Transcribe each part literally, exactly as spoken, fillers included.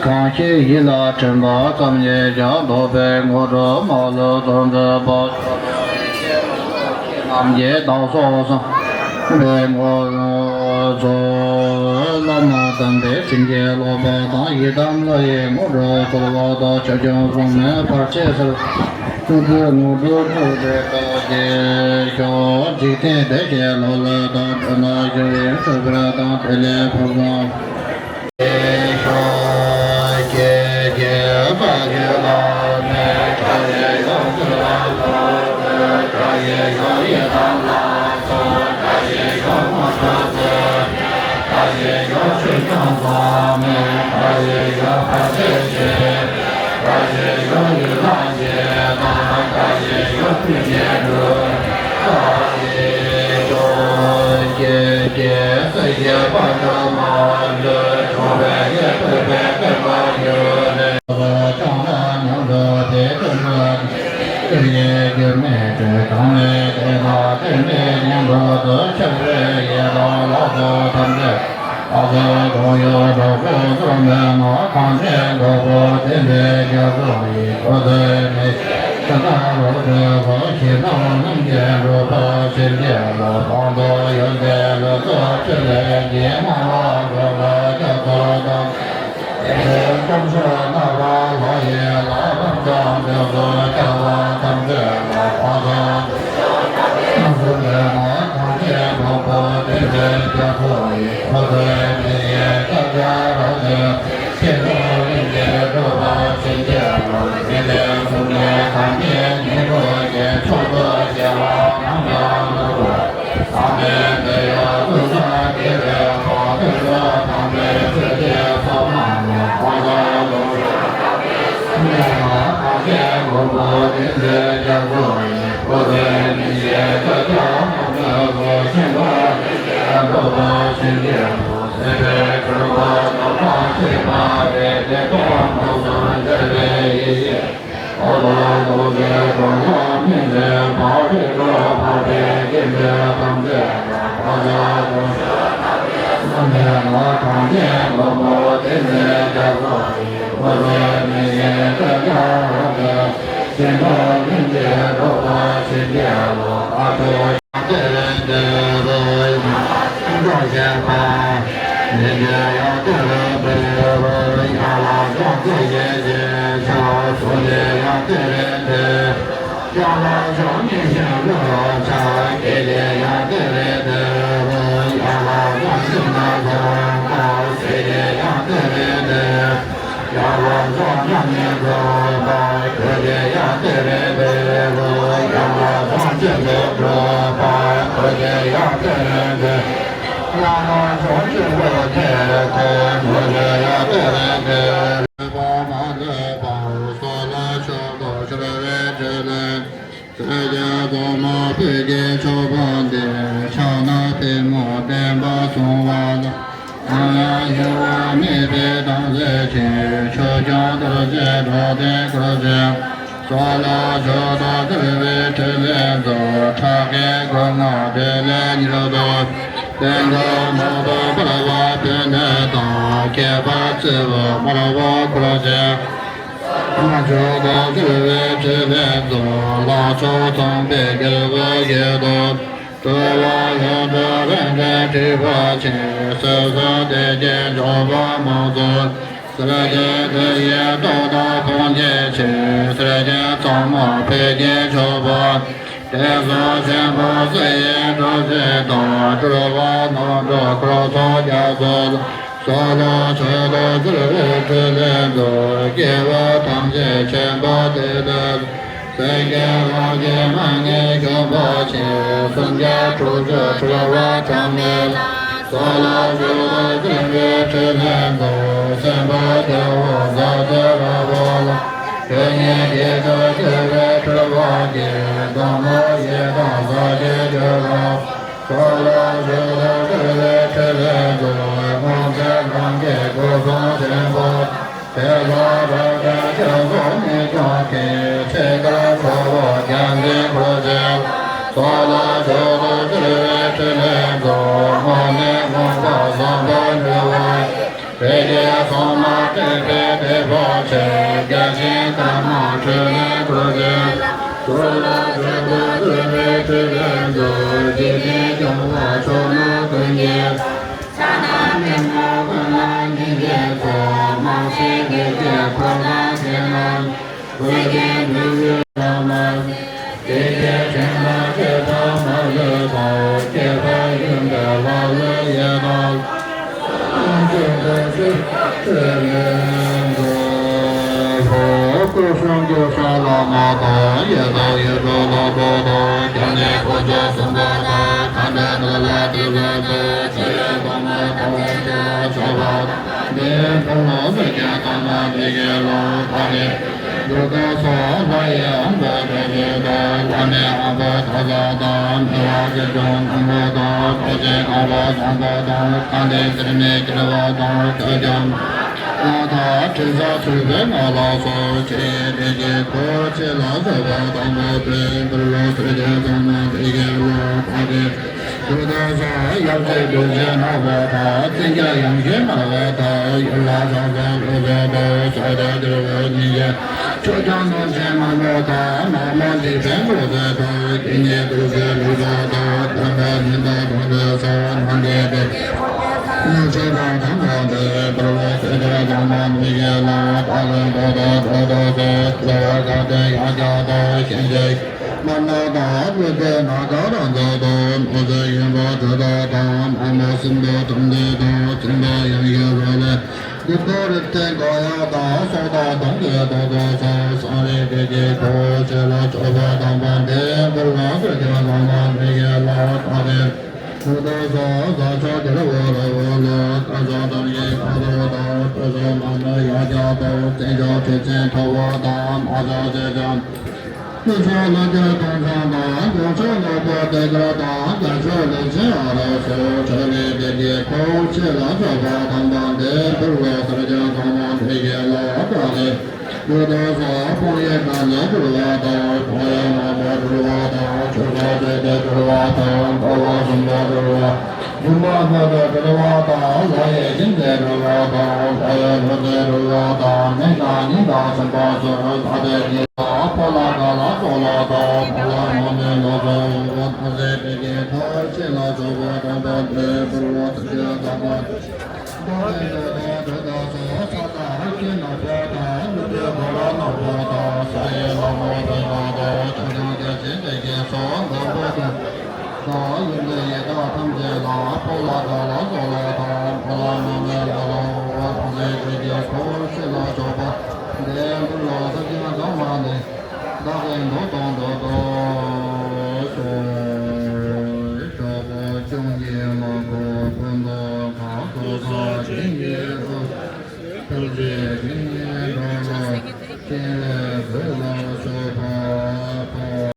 གང་ཞིག་ཡིད་ལ་དྲན་པ་ཙམ་གྱིས་ཀྱང་རྟོགས་པའི་དངོས་གྲུབ་མ་ལུས་དོན་མཛད་པ། རྣམས་ཀྱི་བདག་སོགས་བསམ་པའི་ངོ་བོ། བླ་མ་དམ་པའི་བྱིན་གྱིས་རློབ་པ་དང་། ཡི་དམ་ལྷ་ཡི་དངོས་གྲུབ་སྩོལ་བ་དང་། ཆོས་སྐྱོང་སྲུང་མའི་བར་ཆད་སེལ། ཐུགས་རྗེའི་དངོས་གྲུབ་སྩོལ་བའི་བཀའ་བརྒྱད་ཤོག་འཇིག་རྟེན་བདེ་གཤེགས་ལོ་ལེགས་དང་། འགྲོ་ན་གཞུང་ཡོན་ཆོས་འཕེལ་དང་། བདེ་ལེགས་ཕུན་སུམ། ཀྱང་རྡོ་རྗེ་འགྲོ་དོན་འཁོར་བཅས། སོགས་ལ་མཆོད་དོ་སྤྱིར་བའི་ཕྲིན་ལས་མཛོད། ཕྲག་གི་སྒོ་ལྔ་ཕྲིན་ལས་ཉེར་བསྡོམས། བསྟན་འགྲོ་ནང་དུ་འབར་བ་ཕྲིན་ལས་དང་། ཁྱད་པར་བརྩེ་བ་དམར་པོ་འཁོར་བཅས། མཆོད་དོ་སྤྱིར་བའི་ཕྲིན་ལས་མཛོད། ལྷ་མཆོག་ཚངས་པའི་རྒྱལ་པོ་བཞད་དོ། སྤྲུལ་པ་ཡོངས་སུ་རིམ་གྲོ་སྒྲུབ་པར་བྱེད། སྲིད་གསུམ་སྡེ་བརྒྱད་འཇོམས་པ་མང་གཙོ། སྲས་བཅས་དེ་ཡི་སྟོབས་དང་ཕུང་བྱེད་ཆེ། སྲས་ཆེན་ཚང་མ་ཕལ་སྐད་མཆོད་པ། དྲན་གསུམ་ཆེན་པོ་སྲས་ཡི་སྒྲུབ་བྱེད་དང་། སྤྲུལ་པ་ནང་སྒྲུབ་འཁོར་ཚོགས་རྒྱ་མཚོ། སོགས་ལ་མཆོད་དོ་སྤྱིར་བའི་ཕྲིན་ལས་མཛོད། སྐྱེ་བོ་ཐམས་ཅད་མཁྱེན་པ་དེ་ལས། སེང་གེ་རང་བཞིན་མ་ངེས་འཇོམས་པ་ཆེ། སུམ་བརྒྱ་དྲུག་ཅུ་འཁྲུལ་པ་ཐམས་ཅད། སོགས་ལ་མཆོད་དོ་སྤྱིར་བའི་ཕྲིན་ལས་མཛོད། སེམས་དཔའ་རྒྱལ་པོ་ཟབ་རྒྱས་དྲག་པོ་ལ། ཆོས་ཉིད་ཀྱི་ཆོས་སྤྱོད་པའི་སྤྲུལ་པ་གིས། སྡོམ་པ་བཞི་དང་ཟབ་ཆོས་སྤྱོད་པ། སོགས་ལ་མཆོད་དོ་སྤྱིར་བའི་ཕྲིན་ལས་མཛོད། སྔོན་ཚེ་རང་གི་སྐུ་གསུང་ཆེན་པོ། དེ་ལ་རབ་ཏུ་ཕྱག་འཚལ་ནས་ཀྱང་མཁྱེན། ཚེ་འགར་ཁྲོ་བོ་རྒྱལ་མཚན་འཁོར་བཅས། སོགས་ལ་མཆོད་དོ་སྤྱིར་བའི་ཕྲིན་ལས་མཛོད། སྔོན་ནས་མངོན་པར་བཟང་པོར་འགྱུར་བ། དེ་ཡི་གསང་མ་སྤྲུལ་པའི་དེད་དཔོན་ཆེ། བརྒྱ་བྱིན་དཀར་དམར་འཕྲིན་ལས་འཁོར་བཅས། སོགས་ལ་མཆོད་དོ་སྤྱིར་བའི་ཕྲིན་ལས་མཛོད། འཇིག་རྟེན་སྐྱོང་བ་ཕྱོགས་རྣམས་ཀུན་གྱི། ཕྱག་ན་པདྨོ་ཀུན་ལ་སྙིང་རྗེའི་ཚོགས། སྨྲ་ཤེས་ལེགས་བརྒྱའི་འཁོར་དང་ཞལ་སྔ། ཀུན་གྱི་ནུས་པའི་ལམ་མ་ཟད། དེ་ཡི་དྲིན་ལ་བསྐྱེད་པ་མ་ལུས་པ། བསྐྱེད་པ་ཡོན་ཏན་ལ་ལུས་ཡེ་དང་། སྐུ་གསུང་ཐུགས་བསམ་ལ་མ་དང་། ཡེ་དང་ཡེ་གྲོལ་ལ་སོགས་དང་། སྐྱབས་གནས་དཀོན་མཆོག་གསུམ་པོ་དང་། མཁའ་འགྲོ་ཀུན་ལ་དད་པ་དང་། ཆོས་ལས་ཐོག་མ་དང་བར་དུ་མཆོད་པ་དང་། འདི་ཕུལ་ལོ་སེར་སྐྱ་དང་མ་འདི་གའི་ལོ་ཕ་གི། འགྲོ་དོན་སོགས་ལྷ་ཡི་དབང་པོ་གྲོལ་བྱེད་དང་། བླ་མའི་དབང་པོ་ཐོབ་པ་དང་། མི་དབང་སྐྱེས་སྐྱོང་དང་པོ་དང་། གྲོགས་ཆེན་གང་བ་བཟང་པོ་དང་། དཀའ་ལས་ཟེར་མི་སྐྱེ་བ་དང་། ཆོས་སྐྱོང་ལ་དང་། དྲི་ཟ་ཚུལ་བའི་ངག་ལ་སོགས། ཆོས་ཡི་དྲིན་གྱིས་འཁོར་བཅས་ལ་སོགས་པ་དང་པོ་སྟེ། འབུལ་ལོ་སེར་སྐྱ་དང་མ་འདི་གའི་ལོ་ཕ་གི། འགྲོ་དོན་སོགས་ཡབ་སྲས་འདུལ་བྱེད་ནག་པོ་དང་། བཙན་རྒྱལ་ཡང་ཞེས་སྨྲ་བ་དང་། ཡུལ་ལྷ་ཕྱག་འཚལ་ལོ་ཟེར་དང་། ཕྱག་རྟེན་གྱུར་པ་ཉིད་ཀྱི་ཆོས་སྐྱོང་ནོར་ཅན་དམར་མོ་དང་། མ་མོ་འཇིགས་པའི་འགོག་པ་དང་། དགེ་བསྙེན་ཐུགས་སྲས་ལུས་པ་དང་། དམ་པའི་ཉི་ཟླ་གདོང་དྲུག་སོགས། ནམ་མཁའི་བདེ་ལོ་ཆེན་པོ་དང་པོ་སྟེ། འབུལ་ལོ་སེར་སྐྱ་དང་མ་འདི་གའི་ལོ། ཨ་ལན་དོ་དོ་དོ་དོ་སོགས། ལོ་བ་ག་དེ་ཡང་བྱ་དང་། ཤན་ཆེ། མ་ན་དང་བློ་བདེ་ན་ག་ར་མཛད་དོ། མོ་ཟེ་ཡོན་པ་དྲི་དག་དང་། མ་མོ་སྲིན་པོ་དམ་ལྡན་དང་། སྲིན་པོ་ཡང་ཡོད་རོ་ལས། འདི་ལྟར་རིགས་ལྡན་འགའ་ཡང་དང་། སྲོག་དང་གདོང་གི་དོ་དོ་སོགས། སངས་རྒྱས་ཀྱི་འཁོར་བཅས་ལ་མཆོད་པ་དང་པོ་འདི། འབུལ་བ་སེར་སྐྱ་དང་མ་འདི་གའི་ལོ་ཕ་གི། ཐུགས་དམ་སོགས་ཟབ་ཆོས་དེར་འོ་ར་འོ་ལོ། བཀའ་སྩལ་དམ་ཡེ་ཁ་དོག་དང་། སྤྲོ་ཚོགས་མ་མོ་ཡང་བྱ་དང་། བཙན་ཕྱོགས་ཁྲི་ཆེན་ཐུ་བོ་དང་། མ་ཕྱོགས་ཆེ་ཆུང་། ཀླུ་ཕྱོགས་ལྷ་རྒྱལ་སྟོང་ཕྱོགས་དང་། རྒོད་ཕྱོགས་ནག་པོ་ཏེ་དཀར་དང་། རྒྱ་ཕྱོགས་ལས་ཆེན་ཨ་ར་སོགས། ཆོས་ལས་དེ་གའི་འཁོར་བཅས་ལ་མཆོད་པ་དང་པོ་འདི། འབུལ་ལོ་སེར་སྐྱ་དང་མ་འདི་གའི་ལོ་ཕ་གི། ཀླུ་དང་སོགས་དཔང་ཡིག་དཀར་ལས་གྲུབ་པ་དང་། དཔང་ཡིག་དམར་པོ་གྲུབ་པ་དང་། ཆུ་སོགས་ཀྱི་དེ་གྲུབ་པ་དང་། དཔའ་བོ་གསུམ་པོ་གྲུབ་པ། སྒྱུ་མ་སྣོད་དུ་གྲུབ་པ་དང་། ལྷ་ཡི་བྱིན་རླབས་གྲུབ་པ་དང་། ལྷ་ཡི་ལྷུན་རྫས་གྲུབ་པ་དང་། མི་དང་ཉིན་དང་སེམས་དཔའ་ཚོས། ལྷ་དེ་ཉིད་ལ་སྤོ་ལགས་དགའ་ལ་སོགས་ལ་དང་། ཕོ་ལྷ་མོ་ནི་ལོ་ཚོགས་འོད་ཟེར་དེ་གའི་འཁོར་བཅས་ལ་མཆོད་པ་དང་པོ་འདི། འབུལ་བ་སེར་སྐྱ་དང་པོ། རྡོ་རྗེ་འདོད་དང་འདོད་དང་སོགས། ས་དང་ཧཱུྃ་ནག་པོ་དང་། ཀླུ་བཙན་ཕོ་བྲང་ནག་པོ་དང་། ས་ཡི་ལྷ་མོ་བོད་ནག་དང་། ཆུ་སྐྱོང་རྒྱལ་ཆེན་དེ་གའི་སོགས། འཛམ་བུ་གླིང་དང་ཡུལ་འདི་ཡི་དག་ཐམས་ཅད་ལ། སྤོ་ལགས་དགའ་ལ་སོགས་ལ་དང་། ཕོ་ལྷ་མོ་ནི་ལོ་ལ་འོད་ཟེར་དེ་གའི་འཁོར་བཅས་ལ་མཆོད་པ་འདི། འབུལ་ལོ་སེར་སྐྱ་དང་མ་འདི། བདག་གི་མདོ་དང་འདོད་དོ་ཞེས། གྲོགས་པོ་སྐྱོང་གི་མ་གོ་ཀུན་ཏུ་ཁ་ཁོ་ས་ཆེན་གྱི་འོད། ཐུགས་རྗེ་ཀུན་ནས་འགྲོ་ལ་སྤྱན་རས་གཟིགས་ལ་མཆོད་པ་དང་།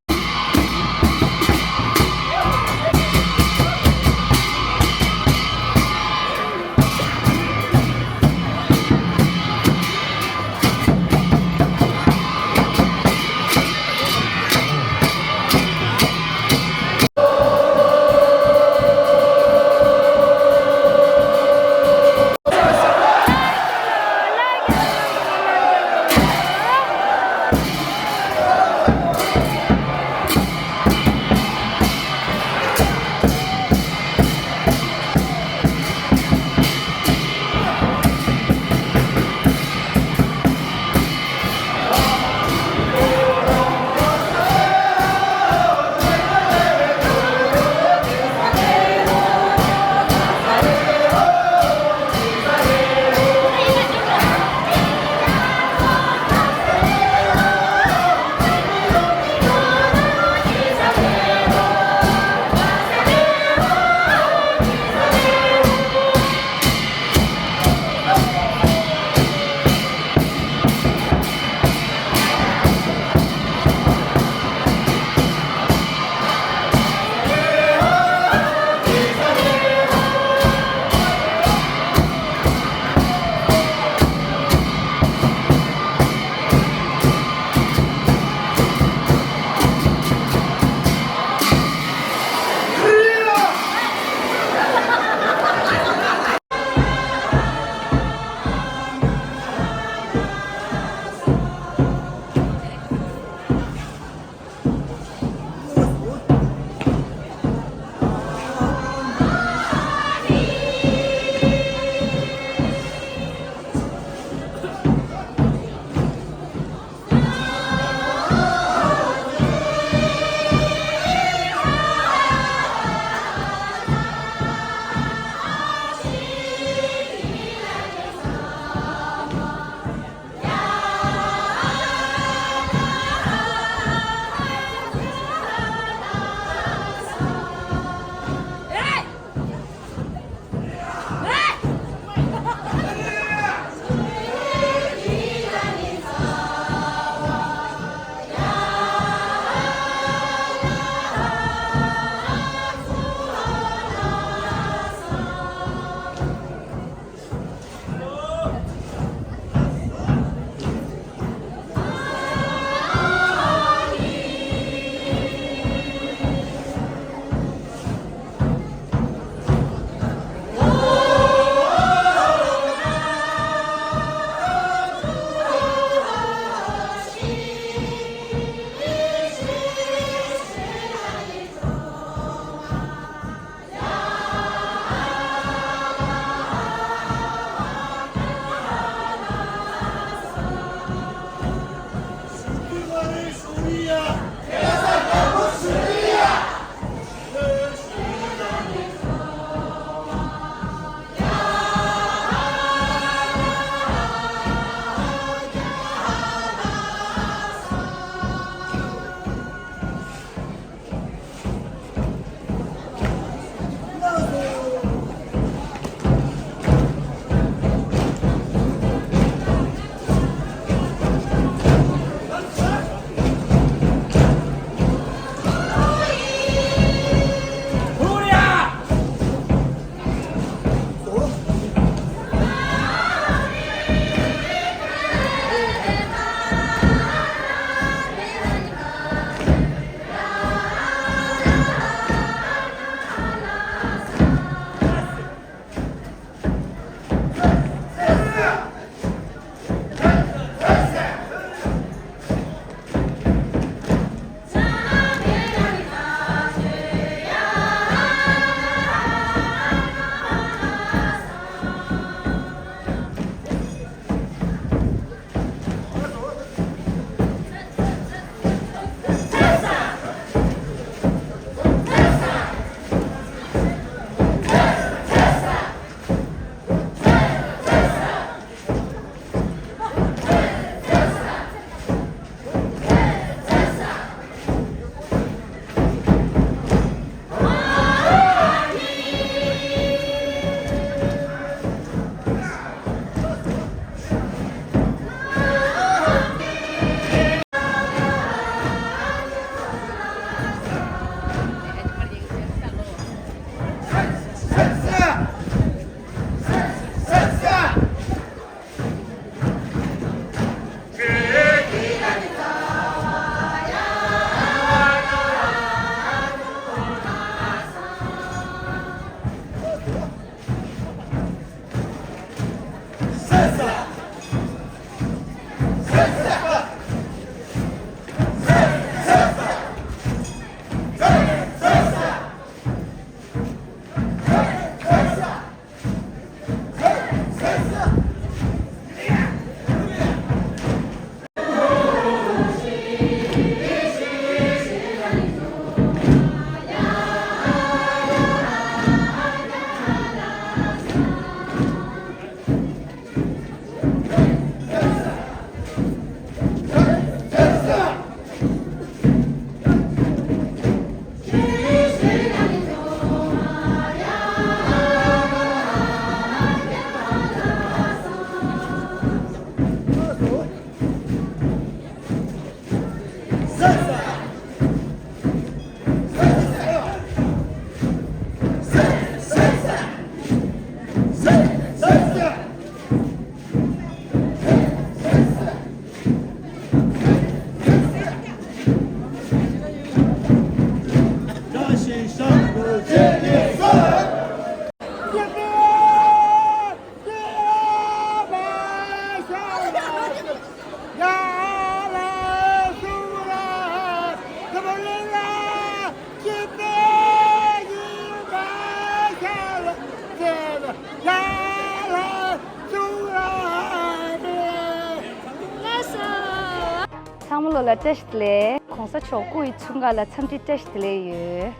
ཚང་མ་ལོ་ལ་བཀྲ་ཤིས་བདེ་ལེགས། གོང་ས་མཆོག་སྐུ་ཡི་འཁྲུངས་སྐར་ལ་འཚམས་འདྲི་བཀྲ་ཤིས་བདེ་ལེགས་ཡོད།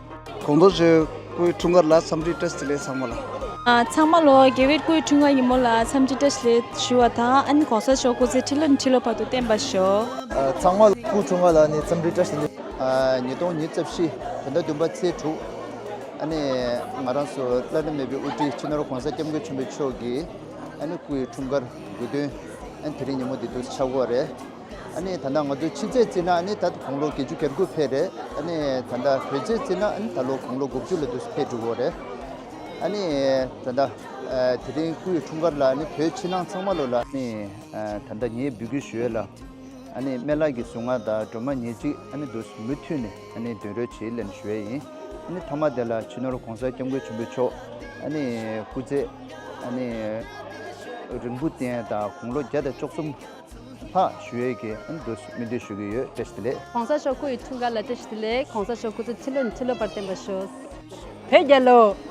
གོང་ས་མཆོག་སྐུའི་འཁྲུངས་སྐར་ལ་འཚམས་འདྲི་བཀྲ་ཤིས་བདེ་ལེགས་ཚང་མ་ལ། ཨ། ཚང་མ་ལོ་རྒྱལ་བའི་སྐུའི་འཁྲུངས་སྐར་ཉིན་མོ་ལ་འཚམས་འདྲི་བཀྲ་ཤིས་བདེ་ལེགས་ཞུ་བ་དང་། ཨ་ནི་གོང་ས་མཆོག་སྐུ་ཚེ་ཁྲི་ལོ་ནས་ཁྲི་ལོ་བར་དུ་བརྟན་པར་ཤོག། ཨ། ཚང་མ་སྐུ་འཁྲུངས་སྐར་ལ་ནི་འཚམས་འདྲི་བཀྲ་ཤིས་བདེ་ལེགས། ཨ། ཉིས་སྟོང་ཉི་ཤུ་རྩ་བཞི་བོད་ཟླ་བདུན་པ་ཚེས་དྲུག། ཨ་ནི་ང་རང་ཚོ་བླ་ན་མེད་པའི་དབུ་ཁྲིད་སྤྱི་ནོར་༸གོང་ས་༸སྐྱབས་མགོན་ཆེན་པོ་མཆོག་གི་ཨ་ནི་སྐུའི་འཁྲུངས་སྐར་དགུང་སྟོན། ཨ་ནི་དེ་རིང་ཉིན་མོ་འདི་དུས་ཆགས་ཀྱི་ཡོད་རེད། ཨ་ནི་ད་ལྟ་ང་ཚོ་ཕྱི་ཚེས་བརྩིས་ན་ཨ་ནི་ད་དགུང་ལོ་བརྒྱད་ཅུ་གྱ་དགུ་ཕེབས་རེད། ཨ་ནི་ད་ལྟ་བོད་ཚེས་བརྩིས་ན་ཨ་ནི་ད་ལོ་དགུང་ལོ་དགུ་བཅུ་ལ་དུས་ཕེབས་འགྲོ་གི་ཡོད་རེད། ཨ་ནི་ད་ལྟ་ཨ་དེ་རིང་སྐུའི་འཁྲུངས་སྐར་ལ་ཨ་ནི་བོད་ཕྱི་ནང་ཚང་མ་ལོ་ལ་ཨ་ནི་ཨ་ད་ལྟ་ངས་འབོད་སྐུལ་ཞུ་ཡས་ལ། ཨ་ནི་སྨན་བླ་གི་གཟུངས་སྔགས་དང་སྒྲོལ་མ་ཉེར་གཅིག་ཨ་ནི་དུས་མུ་མཐུད་ནས་ཨ་ནི་འདོན་རོགས་བྱེད་ལབ་ནས་ཞུ་ཡས་ཡིན། ཨ་ནི་མཐའ་མ་དེ་ལ་སྤྱི་ནོར་༸གོང་ས་༸སྐྱབས་མགོན་ཆེན་པོ་མཆོག་ཨ་ནི་སྐུ་ཚེ་ཨ་ནི་རིང་པོ་བརྟན་དང་དགུང་ལོ་བརྒྱ་དང་བཅུ་གསུམ་ལྷག་བཞུགས་ཡས་ཀྱི་ཨ་ནི་དུས་སྨོན་འདུན་ཞུ་གི་ཡོད། བཀྲ་ཤིས་བདེ་ལེགས། གོང་ས་མཆོག་སྐུ་ཡི་འཁྲུངས་སྐར་ལ་བཀྲ་ཤིས་བདེ་ལེགས། གོང་ས་མཆོག་སྐུ་ཚེ་ཁྲི་ལོ་ནས་ཁྲི་ལོ་བར་བརྟན་པར་ཤོག། བོད་རྒྱལ་ལོ།